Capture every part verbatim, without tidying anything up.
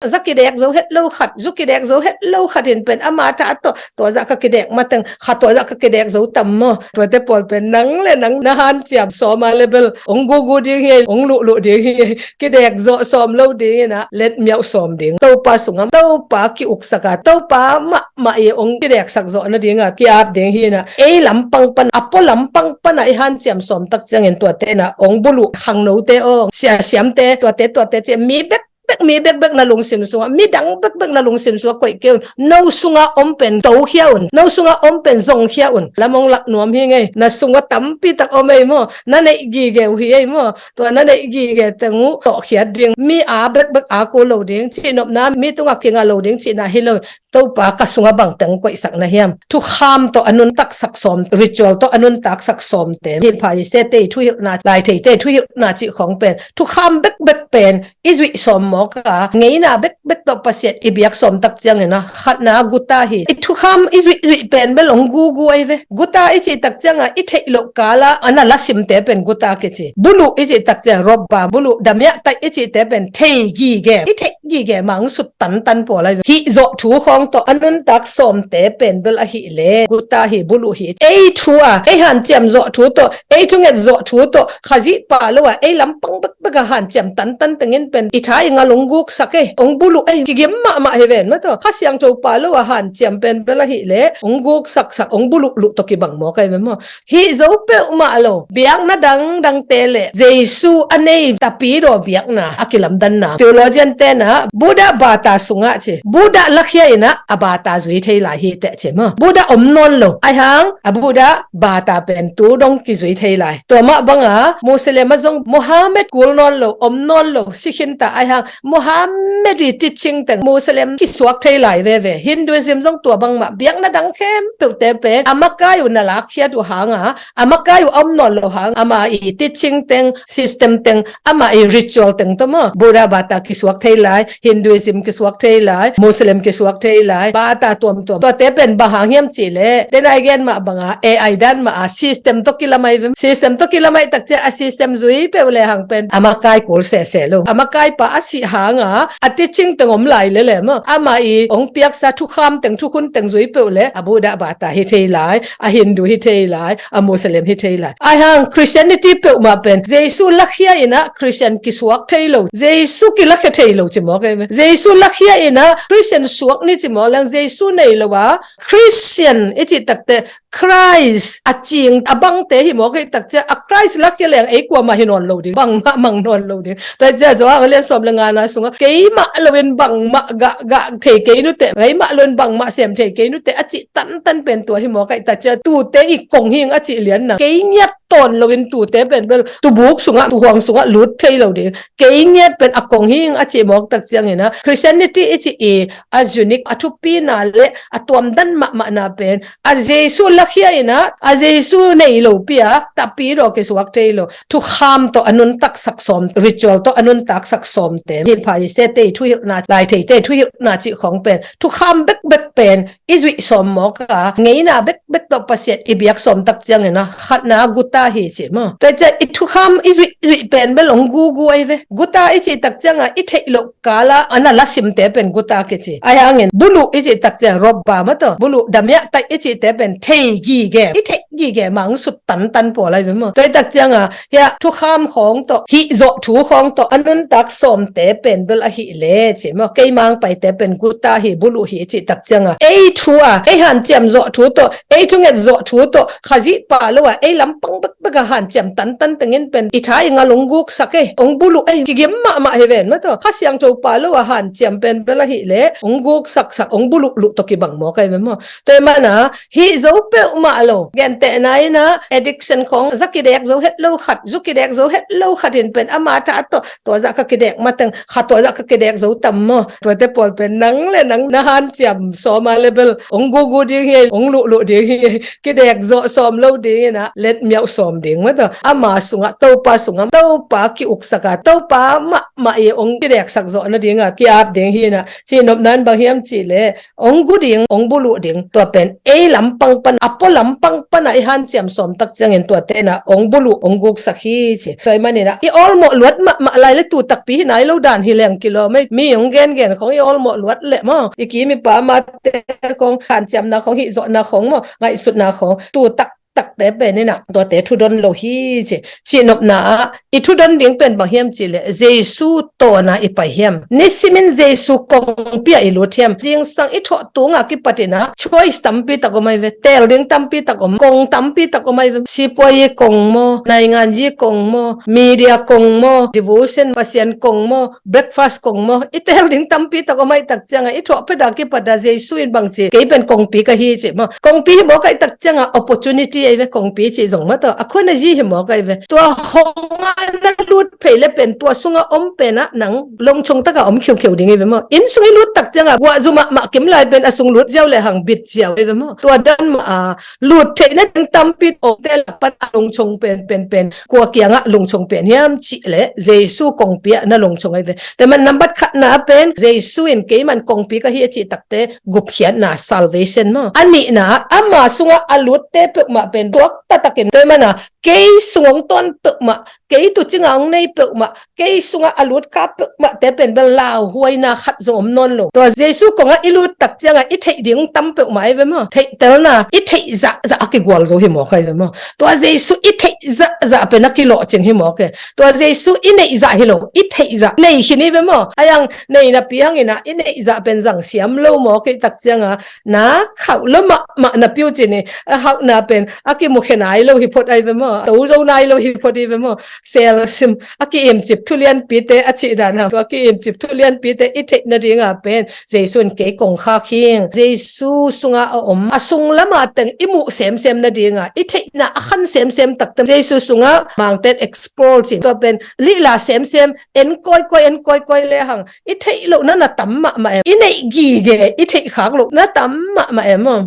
Za kidek zo het lo khat, zu kidek zo het lo khat in pen ama tha tawh, tua zah ka kidek mateng, kha tua zah ka kidek zo tam maw? Tuate pawl pen nang le nang na hanciam sawm a le bel ong gugu ding hi, ong luhluh ding hi, kidek zawh sawm lo ding in ah, let miauh sawm ding. Topa sungah Topa ki-uksak a, Topa mahmah i ong kideksak zawh nading a ki-ap ding hi in ah, ei lampang pan, a pua lampang pan a i hanciam sawm tak ciangin tuate in ah ong buluh, khangnote aw, siasiamte, tuate, tuate ci, mi bek bek, mi bekbek na lungsim sungah, midang bekbek na lungsim sungah koih kei un. No sungah om pen tokhia un, no sungah om pen zongkhia un. Lam ong lak nuam hi ngei, na sungah tampi tak om ei maw? Na neih gige uh hi ei maw? Tua na neih gige teng uh tawhkhiat ding, mi a bekbek a ko lo ding, cihnopna mi tungah kinga lo ding cihna hi lo. Topa ka sungah bangteng koihsak na hiam? Thukham tawh a nuntaksak sawm, ritual tawh a nuntaksak sawmte, hilhpha i sete i thuhilhna, laitheite i thuhilhna cih khawng pen thukham bekbek pen i zuih sawm mawk a, ngeina bekbek tawh Pasian i biak sawm tak ciangin a, khatna guta hi. I thukham i zuih zuih pen bel ong gugu ei ve. Guta i cih tak ciangah i theih loh kala a na lasimte pen guta kici. Buluh i cih tak ciang, robba buluh, damiah taih i cihte pen thei gige, i theih gige mang sut tantan pawl ahi ve. Hih zawh thu khawng tawh a nuntak sawmte pen bel ahih le guta hi, buluh hi. Ei thu a, ei hanciam zawh thu tawh, ei thunget zawh thu tawh, Khazih pah lo a ei lampang bekbek a hanciam tantan tengin pen i tha i ngal ong guksak ei, ong buluh ei, kigim mahmah hi ven maw. Tua Kha Siangtho pah lo a hanciam pen bel ahih le ong guksaksak, ong buluh luh tawh kibang mawk ahi ve maw? Hih zo peuhmah lo, biakna dangdangte le Jesu a nei tapidaw biakna a kilamdanna, theologian tenah Buddha bata sungah ci, Buddha lakhia inah a bata zui thei lai hi teh ci maw? Buddha om nawn lo, aihang a Buddha bata pen tu dong kizui thei lai. Tua mah banga Muslim a zong Muhammad kul nawn lo, om nawn lo, si khinta, aihang Muhammad i teaching teng Muslim kisuak thei lai veve. Hinduism zong tua bangmah, biakna dang khempeuhte pen a makai uh na lakkhiat uh hanga, a makai uh a om nawn lo hang, ama i teaching teng, system teng, ama i ritual teng tawh maw? Buddha bata kisuak thei lai, Hinduism kisuak thei lai, Muslim kisuak thei lai, bata tuamtuam. Tuate pen bang hang hiam cih leh, tenai gen mah banga A I dan mah a system tawh kilamai vem. System tawh kilamai tak ciah a system zui peuh le hang pen a makai kul sese lo. A makai pa a sih hanga a teaching teng om lai lele maw? Ama i ong piaksa thukham teng, thukhun teng zui peuh le a Buddha bata hi thei lai, a Hindu hi thei lai, a Muslim hi thei lai. Aihang Christianity peuhmah pen Jesu lakhia inah Christian kisuak thei lo, Jesu kilakhia thei lo ci mawk ei ve. Jesu lakhia inah Christian suak ni ci mawk leng Jesu nei lo a Christian i cih takte Christ a cing a bangte hi mawk ei tak ciah a Christ lakhia leng ei kuamah hi nawn lo ding, bangmah mang nawn lo ding. Tua ciah Johan a lian sawm le ngana sungah keimah loin bangmah gah, gah thei kei nuteh, keimah loin bangmah sem thei kei nuteh a cih tantan pen tua hi mawk ei tak ciah tute i kong hing a cih lian na, kei ngiat tawn loin tute pen bel tubuk sungah, tuhuang sungah lut thei lo ding. Kei ngiat pen a kong hing a cih mawk tak ciangin a Christianity i cih i a unique, a thupina le a tuamdan mahmahna pen a Jesu lakhia inah a Jesu nei lo pi a tapidaw kisuak thei lo, thukham tawh a nuntaksak sawm, ritual tawh a nuntaksak sawmte, hilhpha i sete i thuhilhna, laitheite i thuhilhna cih khawng pen thukham bekbek pen i zuih sawm mawk a, ngeina bekbek tawh Pasian i biak sawm tak ciangin a, khatna guta hi ci maw? Tua ciah i thukham i zuih zuih pen bel ong gugu ei ve. Guta i cih tak ciangah i theih loh kala a na lasimte pen guta kici. Aihangin buluh i cih tak ciang, robba maw, tua buluh, damiah taih i cihte pen thei gige, i theih gige mang sut tantan pawl ahi ve maw? Tua i tak ciangah hiah thukham khawng tawh, hih zawh thu khawng tawh a nuntak sawmte pen bel ahih le ci maw? Keimang paite pen guta hi, buluh hi cih tak ciangah ei thu a, ei hanciam zawh thu tawh, ei thunget zawh thu tawh, Khazih pah lo a ei lampang bekbek a hanciam tantan tengin pen i tha i ngal ong guksak ei, ong buluh ei, kigim mahmah hi ven maw. Tua Kha Siangtho pah lo a hanciam pen bel ahih le ong guksaksak, ong buluh luh tawh kibang mawk ahi ve maw? Tua i mana hih zo peuhmah lo, gentehna inah addiction khawng, za kidek zo het lo khat, zu kidek zo het lo khat in pen ama tha tawh, tua zah ka kidek mateng, kha tua zah ka kidek zo tam maw? Tuate pawl pen nang le nang na hanciam sawm a le bel ong gugu ding hi, ong luhluh ding hi, kidek zawh sawm lo ding in ah, let miauh sawm ding maw? Tua ama sungah, Topa sungah, Topa ki-uksak a, Topa mahmah i ong kideksak zawh nading a ki-ap ding hi in ah, cihnopna in bang hiam cih le ong gu ding, ong buluh ding, tua pen ei lampang pan, a pua lampang pan a i hanciam sawm tak ciangin tuate na ong buluh ong guksak hi ci. Tua ahih manin ah i awlmawh luat mahmah lai le tu takpi hi nai lo dan hi leng kilawm ei. Mi ong gengen khong i awlmawh luat leh maw, i kim i pamte khong hanciamna khong, hihzawhna khong maw, ngaihsutna khong tu tak takte pen in ah tuate thudon lo hi ci. Cihnopna ah i thudon ding pen bang hiam cih leh Jesu tawn ah i pai hiam? Nisimin Jesu kongpi ah i lut hiam? Zingsang i thawh tung a kipat in ah choice tampi tak om ahi ve. Teel ding tampi tak om, kong tampi tak om ahi ve. Sipuazi kong maw, nainganzi kong maw, media kong maw, devotion, Pasian kong maw, breakfast kong maw, i teel ding tampi tak om ahih tak ciangah i thawh phet a kipat a Jesu in bang ci, kei pen kongpi ka hi ci maw. Kongpi hi mawk ahih tak ciangah opportunity ahi ve, kongpi cih zong maw, tua a khuan a zi hi mawk ahi ve. Tua hong a na lut phei le pen tua sungah om pen ah nang longchong takah om khiukheu ding ahi ve maw. Inn sung i lut tak ciangah guah zu mahmah kim lai pen a sung lut ziau le hang bit ziau ahi ve maw. Tua dan mah a lut theihna ding tampi omte lak pan a longchong pen pen pen kua kiangah longchong pen hiam cih leh Jesu kongpi ah na longchong ahi ve. Tua ahih man nambat khatna pen Jesu in keiman kongpi ka hi a cih takte gupkhiatna, salvation maw. A nihna ama sungah a lutte peuhmah pen tuak taktakin tua ahih man a kei sung hong tawn peuhmah, kei tuucing a hong nei peuhmah, kei sungah a lut kha peuhmahte pen bel lauhuaina khat zong om nawn lo. Tua Jesu kongah i lut tak ciangah i theih ding tam peuhmah ahi ve maw. Theihtelna i theih zahzah a kigual zo hi mawk ahi ve maw. Tua Jesu i theih zahzah pen a kilawhcing hi mawk e. Tua Jesu i neih zah hi lo, i theih zah nei khin hi ve maw. A yang nei napi hang in ah i neih zah pen zang siam lo mawk ahih tak ciangah na khauh lo mahmah napi uh ci ni, a hauhna pen a kimukhia nai lo hi phot ahi ve maw. To zo nai lo hi phot ahi ve maw. Sel sim a ki-imcip thulianpite a cih dan hang, tua ki-imcip thulianpite i theih nadingah pen Jesu in kei kong khak hing. Jesu sungah a om a sung lamah teng i muh semsem nadingah i theihna a khan semsem takte Jesu sungah Mangten explore ci, tua pen lihla semsem en kawikawi, en kawikawi le hang i theih lohna na tam mahmah em? I neih gige i theih khak lohna tam mahmah em maw?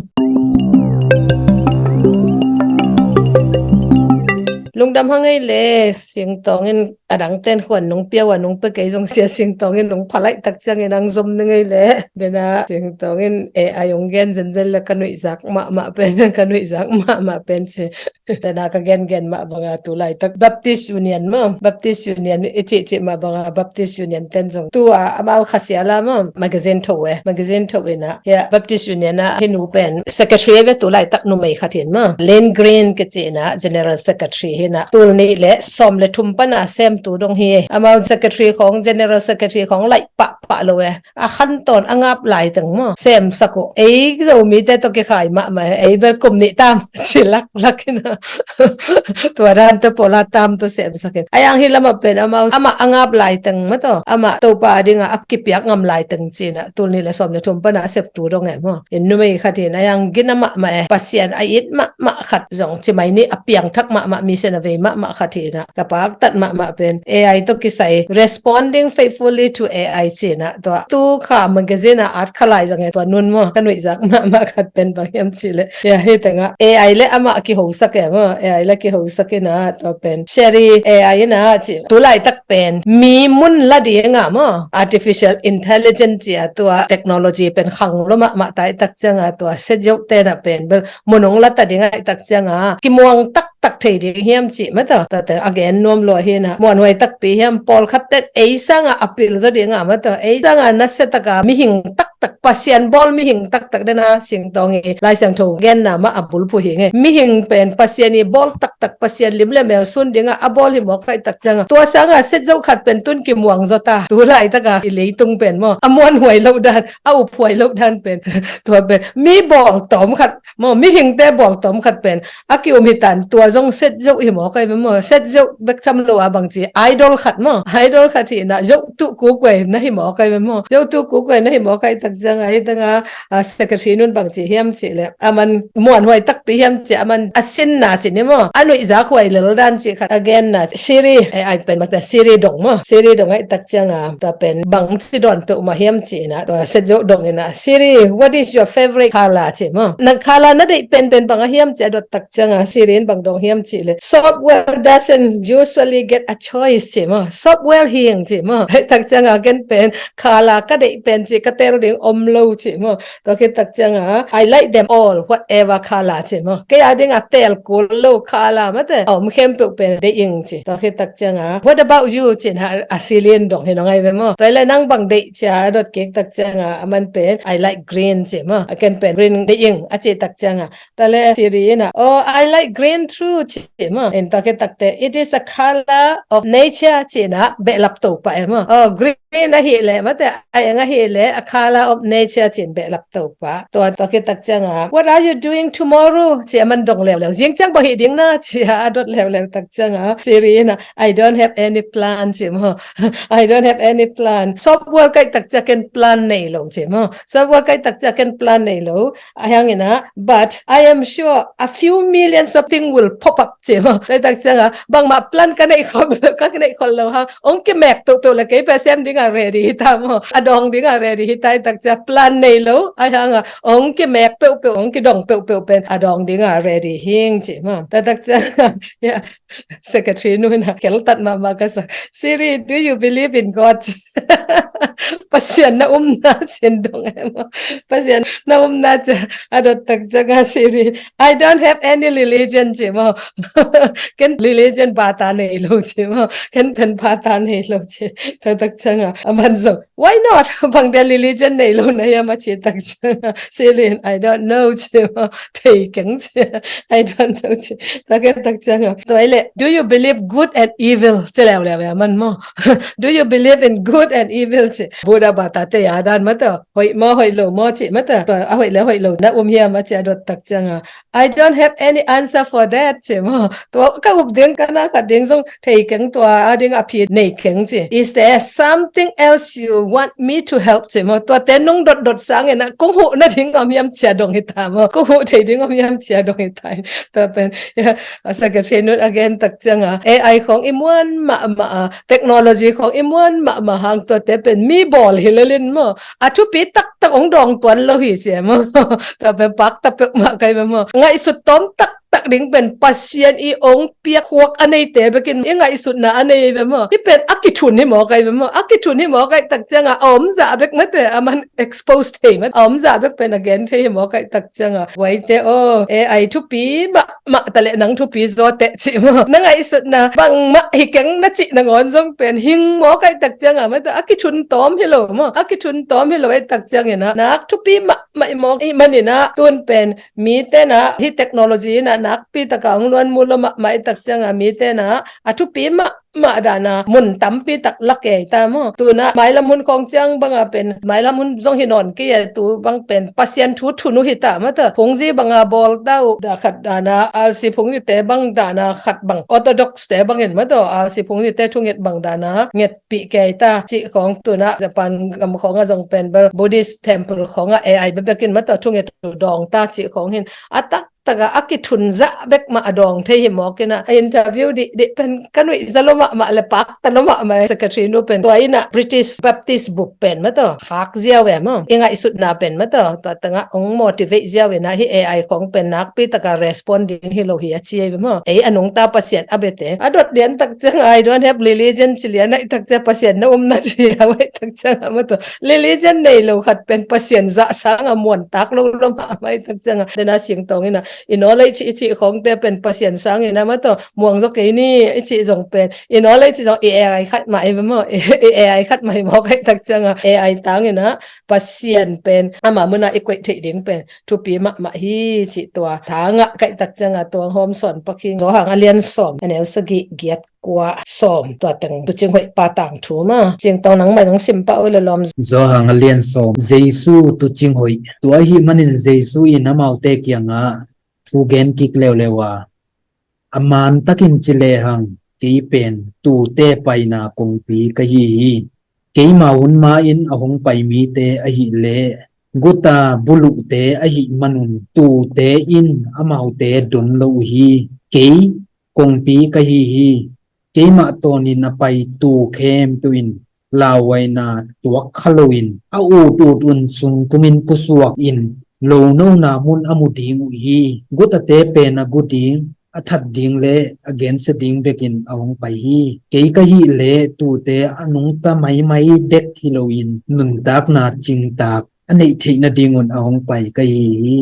Lungdam hang ei le, Singtawng in a dangten khuan nong pia uh a nong pia kei zong sia Singtawng in nong phalai tak ciangin ang zom ning ei le. Dena Singtawng in A I ong gen zenzen le ka nuihzak mahmah pen, ka nuihzak mahmah pen ci. Tena ka gengen mah banga tu laitak Baptist Union maw, Baptist Union i cihcih mah banga Baptist Union ten zong tu a amau khasia la maw, magazine tho e, magazine tho ina hia Baptist Union a hi nu pen secretary ve tu laitak numei khat hin maw, Lynn Green kici ina general secretary hina tul nih le sawm le thum pana semtu dong hi. Amau secretary khong, general secretary khong laih pahpah lo e. A khantawn a ngap laiteng maw semsak uh. Ei Zomite tawh kikhai mahmah e, ei bel kum nih tam ci laklak ina. Tua dan tawh pawla tam tawh semsak in. A yang hi lamah pen amau amah a ngap laiteng maw tawh amah Topa dinga a kipiak ngam laiteng cina tul nih le sawm le thum pana a septu dong e maw. In numei khat hin a yang gina mahmah e, Pasian a it mahmah khat zong ci mai ni, a piangthak mahmah, mission a vei mahmah khat hina ka paktat mahmah pen A I tawh kisai, Responding Faithfully to A I cina tua tu kha magazine a at khalai zong e tua nun maw, ka nuihzak mahmah khat pen bang hiam cih leh hia hi tengah A I le amah a kihosak e maw, A I le kihosak ina tua pen Siri A I ina ci tu laitak pen mi mun la dinga maw, artificial intelligence cia tua technology pen khang lo mahmah ta i tak cianga tua set yoh tena pen bel mun ong la ta ding a i tak cianga kimuang tak tak thei ding hiam cih mata tate a gen nuam lua hina. Muanhuai takpi hiam, pawlkhat ten ei sanga a pil zaw dinga mata ei sanga nasia taka mihing taktak, Pasian bawl mihing taktak dena Singtawng i Lai Siangtho genna mah a bulphuh hi nge. Mihing pen Pasian i bawl taktak, Pasian lim le mel sun dinga a bawl hi mawk a i tak cianga tua sanga set zoh khat pen tun kimuang zaw ta. Tu laitaka i leitung pen maw a muanhuai loh dan, a uphuai loh dan pen tua pen mi bawl tawm khat maw, mihingte bawl tawm khat pen a ki-um hitan tua zong set zoh hi mawk ai ve maw. Set zoh bek tham lo a bangci idol khat maw, idol khat hina zoh tuh kukuai na hi mawk ai ve maw. Zoh tuh kukuai na hi mawk ai tak cianga hi tanga a secretary nun bangci hiam cih leh aman muanhuai takpi hiam cih aman a sinna cih ni maw, a nuihzak huai lel dan cih khat a genna Siri, eh, ai pen mata Siri dong maw, Siri dong ai tak cianga tua pen bangci dawn peuhmah hiam cihna tua set zoh dong ina, Siri, what is your favorite color? Ci maw. Nang color na deih penpen bang a hiam ci a dot tak cianga Siri in bang dong hiam cih leh, soap well doesn't usually get a choice ci maw. Soap well hing ci maw. Hei tak cianga ken pen color ka deih pen ci ka tel ding om lo ci maw. Tua khit tak cianga, "I like them all, whatever color," ci maw. Kei a dinga teel kul lo color mate a om khempeuh pen deih ing ci. Tua khit tak cianga, "What about you?" ci-in a, a Siri in dong hi nong ai ve maw. Tua le, "Nang bang deih?" ci-a a dot kik tak cianga, aman pen, "I like green," ci maw. "A ken pen green deih ing," a cih tak cianga, tua le Siri in a, "Oh, I like green too," ci maw. In tua khit tak teh, "It is a color of nature," ci-in a behlap to pah e maw. "Oh, green ahih leh mate, a eng ahih leh a color of nature," ci-in behlap to pah. Tua, tua khit tak cianga, "What are you doing tomorrow?" ci-a aman dong leuleu. "Zing ciang bang hih ding na?" ci-a a dot leuleu tak cianga, Siri in a, "I don't have any plan," ci maw. "I don't have any plan. Sawpbual ka hih tak ciang ken plan nei lo," ci maw. "Sawpbual ka hih tak ciang ken plan nei lo. A hang in a, but I am sure a few millions of things will pop up," ci maw. Tua tak cianga, "Bangmah plan ka neih khol, ka neih khol lo hang, hong kimek peuhpeuh le kei pen sem dinga ready hi ta maw. A dawng dinga ready hi ta," tak cianga plan nei lo. A hang a, "Hong kimek peuhpeuh, hong kidong peuhpeuh pen a dawng dinga ready hi ing," ci maw. Tua tak cianga, ya, secretary nu in a, "Keltat mahmah ka sa. Siri, do you believe in God?" "Pasian na um na?" ci-in dong e maw. "Pasian na um na?" ci-a a dot tak cianga Siri, "I don't have any religion," ci maw. "Ken religion bata nei lo," ci maw. "Ken pen bata nei lo," ci. Tua tak cianga aman zong, "Why not? Bang dia religion nei lo na hiam?" a cih tak cianga Siri in, "I don't know," ci maw. "Thei keng," ci. "I don't know," ci. Tua khit tak cianga, tua le, "Do you believe good and evil?" ci leuleu e aman maw. "Do you believe in good and evil?" ci. Buddha bata te a dan mate, "Hoih maw, hoih lo maw?" ci mate. Tua a hoih le hoih lo na um hiam a cih a dot tak cianga, "I don't have any answer for that," ci maw. "Tua ka up ding, ka na khat ding zong thei keng, tua a ding a phi nei keng," ci. "Is there something else you want me to help?" ci maw. "Tuate nong dotdot sangin a kong huh nading om hiam?" ci-a dong hi ta maw. "Kong huh thei ding om hiam?" ci-a dong hi ta. Tua pen, ya, a secretary nu in a gen tak cianga, "A I khawng i muan mahmah a, technology khawng i muan mahmah hang, tuate pen mi bawl hi lel in maw, a thupi taktak hong dawng tuan lo hi," ci maw. Tua pen pakta peuhmah ka hi ve maw. Ngaihsut tawm taktak ding pen Pasian i hong piak khuak a neite bekin i ngaihsutna a nei ve maw. Hih pen a kithun hi mawk ahi ve maw. A kithun hi mawk ahih tak cianga a om zah bek mate, aman expose thei mate, a om zah bek pen a gen thei hi mawk ahih tak cianga, "Guaite aw, A I thupi mahmah ta leh nang thupi zaw teh," ci maw. Na ngaihsutna bangmah hi keng na cih nangawn zong pen hing mawk ahih tak cianga mate, a kithun tawm hi lo maw. A kithun tawm hi lo ahih tak ciangin a, nak thupi mahmah hi mawk ahih manin a, tun pen mite na, hih technology in a nakpi taka hong luan mu lo mahmah ahih tak cianga mite na a thupi mahmah dana mun tampi tak la kei ta maw. Tuna mailam hun khawng ciang banga pen, mailam hun zong hi nawn kei e, tu bang pen Pasian thu thunu hi ta mata. Phungzi banga bawl ta uh, da khat dana, R C phungzite bang dana khat bang, Orthodox te bangin mata, R C phungzite thunget bang dana ngetpih kei ta cih khawng, tuna Japan gam khawnga zong pen bel Buddhist temple khawnga A I bekbekin mata thunget uh dawng ta cih khawng hin a tak taka a kithun zah bek mah a dawng thei hi mawk in a, a interview dihdih pen ka nuih za lo mahmah le pakta lo mahmah e. Secretary nu pen tua in a British Baptist bup pen mata khak ziau e maw. I ngaihsutna pen mata tua tengah hong motivate ziau in a, hih A I khawng pen nakpi taka respond ding hi lo hi a ci e maw. Ei a nungta Pasian a bete a dot lian tak ciang, "I don't have religion," ci lian ahih tak ciang Pasian na um na ci a, ahih tak ciang a mata religion nei lo khat pen Pasian zah sanga muantak lo lo mahmah ahih tak cianga, dena singtawng in a, i naw lei cih i cih khawngte pen Pasian sangin a mata muang zaw kei ni i cih zong pen, i naw lei cih zong i A I khat mah i ve maw, i A I khat mah i mawk ahih tak cianga A I tangin a Pasian pen ama muna i koih theih ding pen thupi mahmah hi cih tua tha ngah ka hih tak cianga tuang hawm sawn pakhing Zawhang a lian sawm, a neu sagih, giat, kua, sawm, tua teng tuucing hoih pa tangthu maw. Singtawng nangmah in hong sim pah o le lawm. Zawhang a lian sawm, Jesu tuucing hoih. Tua ahih manin Jesu in amaute kiangah thu gen kik leuleu a, a mantakin ci lehang, kei pen tuute paina kongpi ka hi hi. Keima hun ma-in a hong pai mite ahih leh guta buluhte ahih manun tuute in amaute don lo uh hi. Kei kongpi ka hi hi. Keimah tawnin a pai tuu khempeuh in lauhuaina tuak kha loin a ut ut un sungkumin pusuak in lonona mun a mu ding uh hi. Gutate pen a gu ding, a that ding le a gensia ding bekin a hong pai hi. Kei ka hih leh tuute a nungta maimai bek hi loin nuntakna cingtak a neih theih nadingun a hong pai ka hi hi.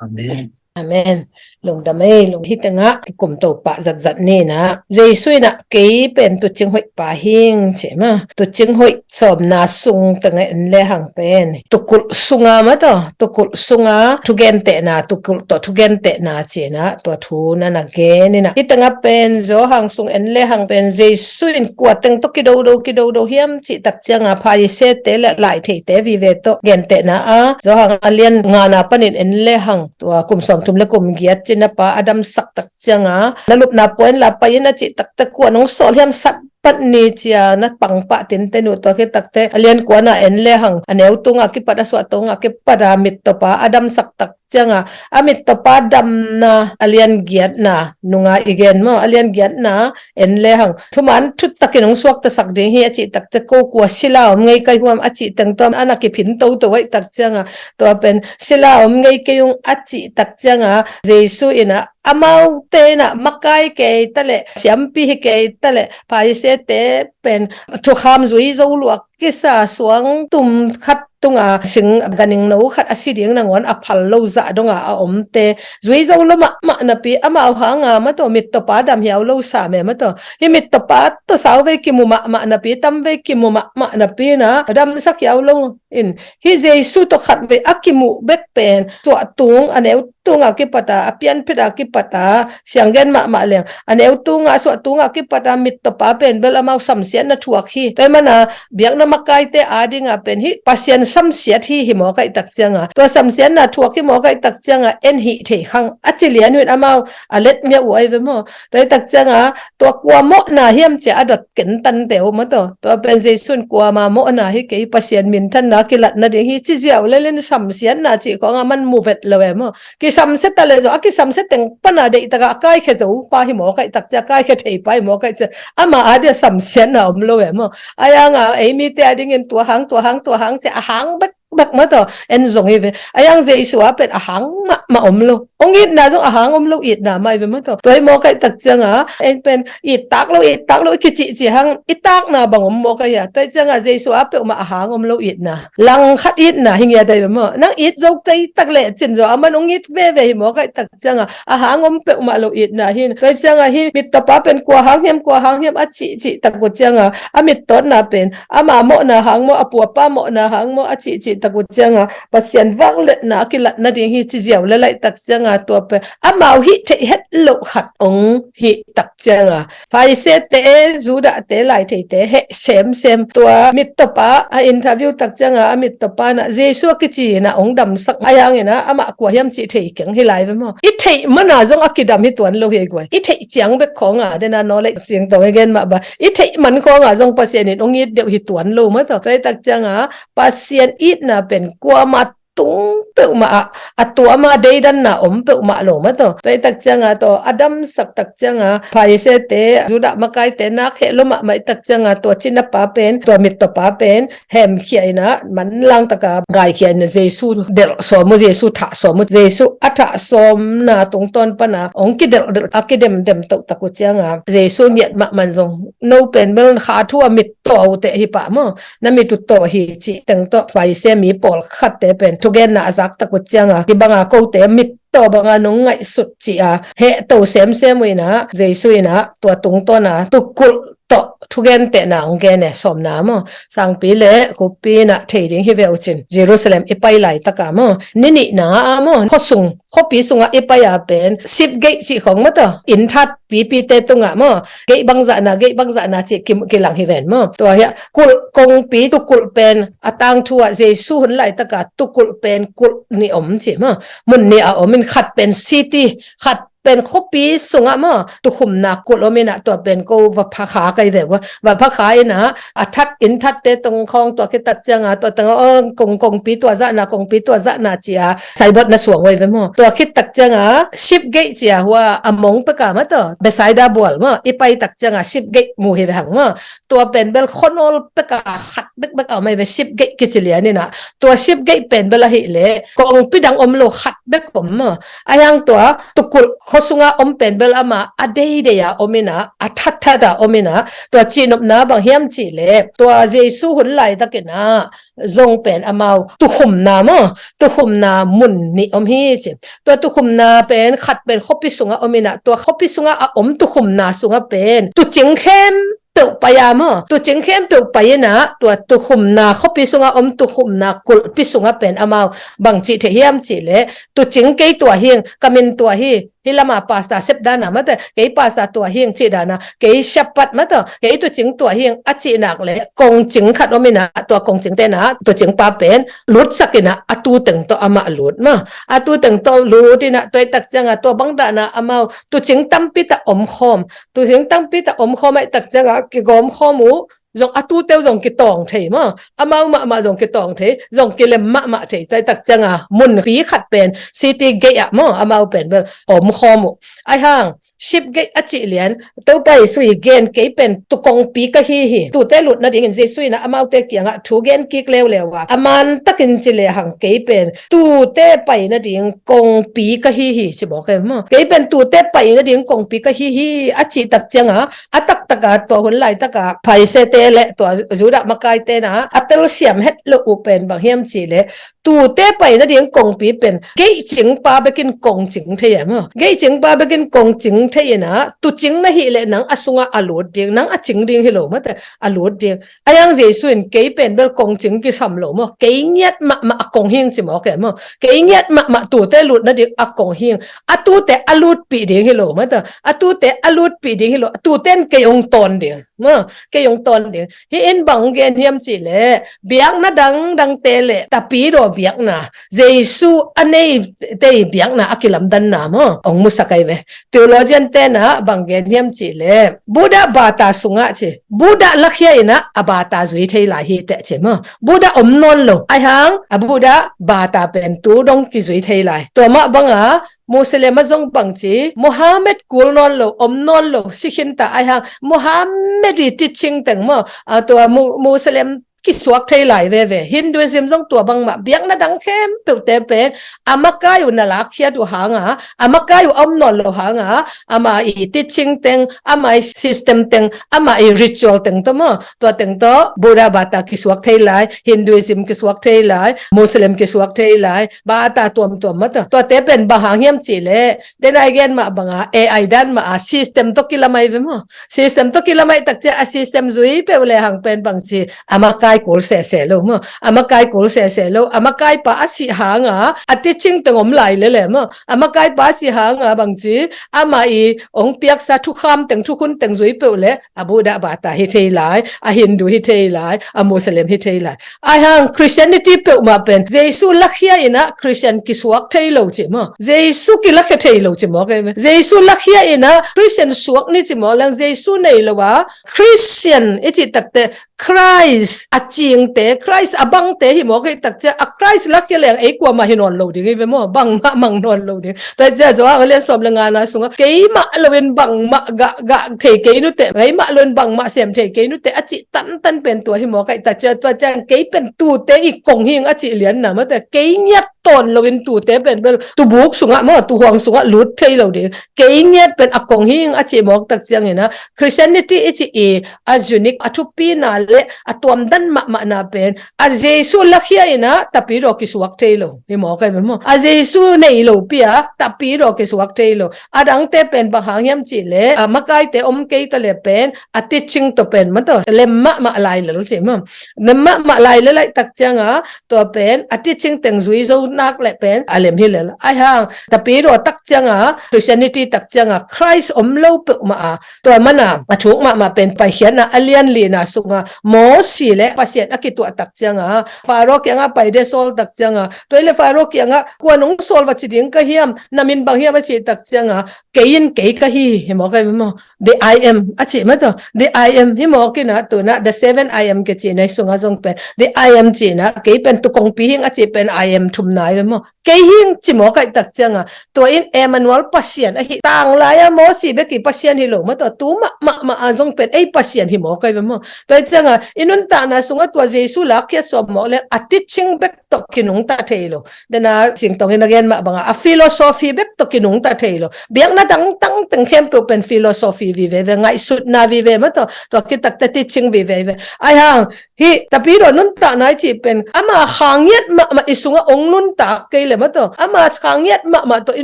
Amen. Amen. Lungdam ei, lung hi tengah kikum to pah zatzat ni nah. Jesu in ah kei pen tuucing hoih pa hing ci mah. Tuucing hoih sawmna sung tengah en lehang pen tuukulh sunga mah tawh, tuukulh sunga thugentehna, tuukulh tawh thugentehna ci nah tua thu na na gen in ah. Hi tengah pen Johan sung en lehang pen Jesu in kua teng tawh kidodo, kidodo hiam cih tak cianga Pharisee-te le laitheite vive tawh gentehna a Johan a lian ngana panin en lehang tua kum sawmthum le kum giat cina pa a damsak tak cianga na lupna point la pai in a cih takte kua nong sawl hiam sat pat ni cia na pangpah tinte nuh tua khit takte a lian kuana en lehang a neu tunga kipat a suah tunga kipat a mittawpa a damsak tak cianga a mittawpa damna a lian giatna nunga i gen maw a lian giatna en lehang thuman thut takin hong suaktasak ding hi a cih takte ko kua sila om ngei kai huam a cih teng tawh a na kiphin toto aih tak cianga tua pen sila om ngei kei ung a cih tak cianga Jesu in ah amaute in ah makai kei ta leh siampi hi kei ta leh Pharisee-te pen thukham zui zo luak kisa suang tum khat tunga sing ganingno khat a si ding nangawn a phal lo zah donga a omte zui zo lo mahmah napi amau hanga mah tawh mittawpa dam hiau lo sa me mah tawh hi mittawpa tawh sauvei kimu mahmah napi tamvei kimu mahmah napi na damsak hiau lo in hi Jesu tawh khatvei a kimuh bek pen suahtung a neu tunga kipata a pianphita kipata sianggen mahmah leng a neu tunga a suah tunga kipata mittawpa pen bel amau samsiatna thuak hi. Tua hi mana biakna makaite adinga pen hi Pasian samsiat hi hi mawk aih tak cianga tua samsiatna thuak hi mawk aih tak cianga en hih thei khang a ci lian huin amau a let mia uh ai ve maw. Tua hi tak cianga tua kua mawhna hiam cia a dot ken tante uh maw tawh tua pen Jesu in kuama mawhna hi kei Pasian minthanna kilatna ding hi ci ziau lelin samsiatna cih khawnga man mu vet lo e maw. Kisamsia ta le zo a kisamsia teng pana deihtaka a kaikhia zo pa hi mawk aih tak cia a kaikhia thei pa hi mawk aih cia ama adia samsiatna om lo e maw. A yanga ei mite a dingin tua hang tua hang tua hang cia a hang bek bek mah tawh en zong hi ve a yang Jesu a pen a hang mahmah om lo. Hong itna zong a hang om lo itna mah hi ve mah tawh tua hi mawk aih tak cianga en pen it tak lo it tak lo i kicihcih hang i takna bang om mawk aih a tua hi cianga Jesu a peuhmah a hang om lo itna langkhat itna hi ngiat aih ve maw. Nang it zo kei tak leh cin zo a man hong it veve hi mawk aih tak cianga a hang om peuhmah lo itna hin tua hi cianga hi mittawpa pen kua hang hiam kua hang hiam a cihcih tak uh cianga a mittawtna pen ama mawhna hang maw a pu a pa mawhna hang maw a cihcih tak uh cianga Pasian vangliatna a kilatna ding hi ci ziau le laih tak cianga tua pen amau hih theih het loh khat hong hih tak cianga Pharisee-te Judah-te laitheite heh semsem tua mittawpa a interview tak cianga a mittawpa na Jesu a kici ina hong damsak a yangina amah kua hiam cih thei keng hi lai ve maw. I theih mana zong a kidam hi tuan lo hi guai i theih ciang bek khawnga dena naw lei sing tawng i gen mah ba i theih man khawnga zong Pasian in hong it deuh hi tuan lo mah tawh tua hi tak cianga Pasian itna pen kuama tung peuhmah ah a tuama deidanna om peuhmah lo mah tawh tua hi tak cianga tawh a damsak tak cianga Pharisee-te Judah makaite nak heh lo mahmah i tak cianga tua cinapa pen tua mittawpa pen hemkhia ina manlang taka gaikhia ina Jesu delh sawm uh Jesu thah sawm uh Jesu a thah sawmna tungtawn pana hong kidelh delh a kidemdem toh tak uh cianga Jesu ngiat mahmah zong no pen bel kha thu a mit taw uh teh hi pah maw na mit uh taw hi cih teng tawh Pharisee mi pawlkhatte pen thugenna a zak tak uh cianga hibanga kote mit taw banga nong ngaihsut cih a heh to semsem uh ina Jesu ina tua tungtawna tukulh tawh thugentehna hong gen e sawmna maw. Sangpi le khupi ina thei ding hi ve uh cin Jerusalem i pai laitaka maw ni nihna a maw khuasung khuapi sungah i pai a pen sip geih cih khawng maw tawh inn that pipite tungah maw geih bangzahna geih bangzahna cih kilang hi ven maw. Tua hiah kulh kongpi tukulh pen a tangthu ah Jesu hun laitaka tukulh pen kulh nih om cih maw. Mun nih a om in khat pen city khat pen khuapi sungah maw tukhumna kulh om inah tua pen ko va phakha kai ve uh a va phakha inah a that inn thatte tongkhawng tua khit tak cianga tua tengah kong kongpi tua zahna kongpi tua zahna cia saibot na suang oi ve maw. Tua khit tak cianga sip geih cia hua a mong peka maw tawh Bethsaida bual maw i pai tak cianga sip geih mu hi ve hang maw. Tua pen bel khuanawl peka khat bekbek a om ai ve sip geih kici lian inah tua sip geih pen bel ahih leh kongpi dang om lo khat bek om maw. A hiang tua tukulh khua sunga om pen bel ama a deidei a om inah, a thatthat a om inah, tua cihnopna bang hiam cihleh, tua Jesu hun laitakinah zong pen amau tukhumna maw, tukhumna mun nih om hi ci. Tua tukhumna pen khat pen khuapi sunga om inah, tua khuapi sunga a om tukhumna sunga pen tuucing khem peuh pai a maw, tuucing khempeuh pai inah, tua tukhumna khuapi sunga om tukhumna kulhpi sunga pen amau bang cih thei hiam cihleh, tuucing kei tua hing, ka min tua hi, hih lama pastor sep dana mate, kei pastor tua hing cih dana, kei shepherd mate, kei tuucing tua hing a cih nak leh kongcing khat om inah, tua kongcing tenah tuucing pa pen lutsak inah a tu teng tawh amah lut maw, a tu teng tawh lut inah, tua i tak ciangah tua bang dana amau tuucing tampi tak omkhawm, tuucing tampi tak omkhawm a i tak ciangah kigawmkhawm uh, zong a tute uh zong kitawng thei maw, amau mahmah zong kitawng thei, zong kilem mahmah thei, tua i tak ciangah munpi khat pen city gate ah maw, amau pen bel omkhawm uh. Aihang sheep gate a cih lian, Topa Jesu i gen, kei pen tuu kongpi ka hi hi. Tuute lut nadingin Jesu inah amaute kiangah thu gen kik leuleu a, a man takin ci lehang kei pen tuute pai nading kongpi ka hi hi ci mawk e maw. Kei pen tuute pai nading kongpi ka hi hi a cih tak ciangah, a taktaka tua hun laitaka Pharisaite le tua Judah makaite na a telsiam het loh uh pen bang hiam cihleh, tuute pai nading kongpi pen gate cingpa bekin kongcing thei e maw. Gate cingpa bekin kongcing thei inah, tuucing na hih leh nang a sungah a lut ding, nang a cing ding hi lo mate, a lut ding. Aihang Jesu in kei pen bel kongcing kisam lo maw, kei ngiat mahmah a kong hing ci mawk e maw. Kei ngiat mahmah tuute lut nading a kong hing. A tuute a lutpih ding hi lo mate, a tuute a lutpih ding hi lo, a tuute in kei hong tawn ding maw, kei hong tawn ding. Hih in bang gen hiam cihleh, biakna dangdangte le tapidaw biakna, Jesu a neite biakna a kilamdanna maw, hong musak ahi ve. Theologian tenah bang gen hiam cihleh, Buddha bata sungah ci, Buddha lakhia inah a bata zui thei lai hi teh ci maw. Buddha om nawn lo, aihang a Buddha bata pen tu dong kizui thei lai. Tua mah banga Muslim a zong bangci, Muhammad kul nawn lo, om nawn lo, si khinta, aihang Muhammad i teaching teng maw, a tua Mu- Muslim kisuak thei lai veve. Hinduism zong tua bangmah, biakna dang khempeuhte pen a makai uh na lakkhiat uh hanga, a makai uh a om nawn lo hanga, ama i teaching teng, ama i system teng, ama i ritual teng tawh maw, tua teng tawh Buddha bata kisuak thei lai, Hinduism kisuak thei lai, Muslim kisuak thei lai, bata tuamtuam mah tawh. Tuate pen bang hang hiam cihleh, denai gen mah banga A I dan mah a system tawh kilamai ve maw. System tawh kilamai tak ciah a system zui peuh lehang pen bangci, a makai kul sese lo maw. A makai kul sese lo, a makaipa a sih hanga a teaching teng om lai lele maw. A makaipa a sih hanga bangci, ama i hong piaksa thukham teng, thukhun teng zui peuh leh a Buddha bata hi thei lai, a Hindu hi thei lai, a Muslim hi thei lai. Aihang Christianity peuhmah pen Jesu lakhia inah Christian kisuak thei lo ci maw. Jesu kilakhia thei lo ci mawk e. Jesu lakhia inah Christian suak ni ci mawk leng Jesu nei lo a Christian i cih takte Christ a cingte, Christ a bangte hi mawk e tak ciah, a Christ lakhia leng ei kuamah hi nawn lo ding hi ve maw, bangmah mang nawn lo ding. Tua ciah Johan a lian sawm le ngana sungah keimah loin bangmah gah, gah thei kei nute, keimah loin bangmah sem thei kei nute a cih tantan pen tua hi mawk e tak ciah, tua ciah kei pen tuute i kong hing a cih lianna mate, kei ngiat tawn loin tuute pen bel tubuk sungah maw, tuhuang sungah lut thei lo ding. Kei ngiat pen a kong hing a cih mawk tak ciangin a Christianity i cih i a unique, a thupina le a tuamdan mahmahna pen a Jesu lakhia inah tapidaw kisuak thei lo hi mawk e maw. A Jesu nei lo pi a tapidaw kisuak thei lo. A dangte pen bang hang hiam cihleh, a makaite om kei ta le pen a teaching tawh pen mah tawh lem mahmah lai lel ci maw. Lem mahmah lai lel a i tak cianga tua pen a teaching teng zui zo nak le pen a lem hi lel. Aihang tapidaw tak cianga, Christianity tak cianga Christ om lo peuhmah a, tua mana a thuk mahmah pen Paikhiatna a lian lina sunga Mosi le Pasian a kituah tak cianga, Faro kianga paide sawl tak cianga, tua i le Faro kianga kua nong sawl va ci ding ka hiam, na min bang hiam a cih tak cianga, kei in kei ka hi hi mawk e maw. The I am a cih mah tawh, the I am hi mawk inah, tunah the seven I am kici nei sungah zong pen the I am cihna, kei pen tuu kongpi hing a cih pen I am thumna ai ve maw. Kei hing ci mawk ahih tak cianga, tua in Emmanuel Pasian ahi, tanglai a Mosi bek i Pasian hi lo maw, tua tu mahmah a zong pen ei Pasian hi mawk ai ve maw. Tua hi cianga i nuntakna sunga tua Jesu lakkhiat sawm mawk le a teaching bek tawh kinungta thei lo. Dena singtong in a gen mah banga a philosophy bek tawh kinungta thei lo. Biakna dangdang teng khempeuh pen philosophy vive ve, ngaihsutna vive maw, tua, tua khit takte teaching vive ve. Ai hang, hih tapidaw nuntakna i cih pen ama khangiat mahmah i sunga ong nuntak kei le maw, tua ama khangiat mahmah tawh i